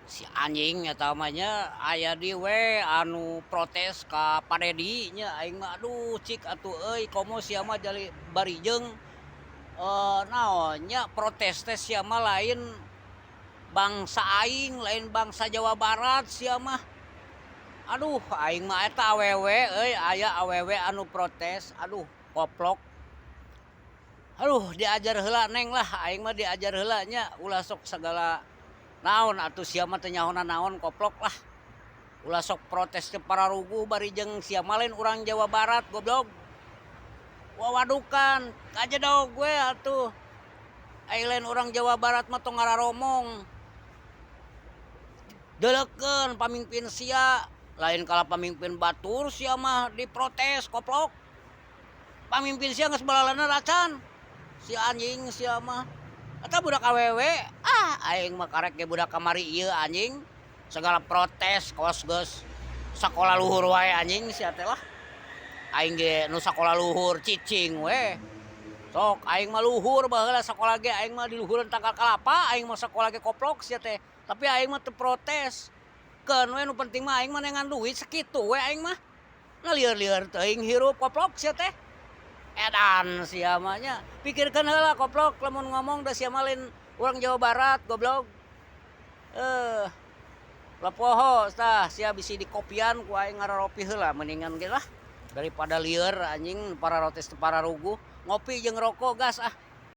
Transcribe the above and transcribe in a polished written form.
Si anjing eta mah nya aya di we anu protes ka Pa Dedi nya aing mah aduh cik atuh euy komo sia mah jali bari jeung naon nya protes teh sia mah lain bangsa aing lain bangsa Jawa Barat sia mah aduh aing mah eta awewe euy aya awewe anu protes aduh koplok aduh diajar heula neng lah aing mah diajar heula nya ulah sok sagala naon atuh sia mah teu nyaho nanaon koplok lah ulah sok protes teh pararuguh bari jeung sia mah lain urang Jawa Barat goblok wawadukan kajedog we atuh ai lain urang Jawa Barat mah tong ngararomong deulekeun pamimpin sia lain kalah pamimpin batur sia mah diprotes koplok pamimpin sia geus balalana acan si anjing sia mah eta budak awewe ah aing mah karek ge budak kamari ieu anjing segala protes kos geus sakola luhur wae anjing sia teh lah aing ge nu sakola luhur cicing we sok aing mah luhur baheula sakola ge aing mah diluhureun tangkal kalapa aing mah sakola ge koplok sia teh tapi aing mah teu protes keun we nu penting mah aing mah neangan duit sakitu we aing mah ngalieur-lieur teuing hirup koplok sia teh edan sia mah nya pikirkeun heula koplok lamun ngomong da sia mah lain urang Jawa Barat goblok eh ulah poho tah sia bisi dikopian ku aing ngararopi heula mendingan ge lah daripada lieur anjing pararotes teu pararuguh ngopi jeung roko gas ah.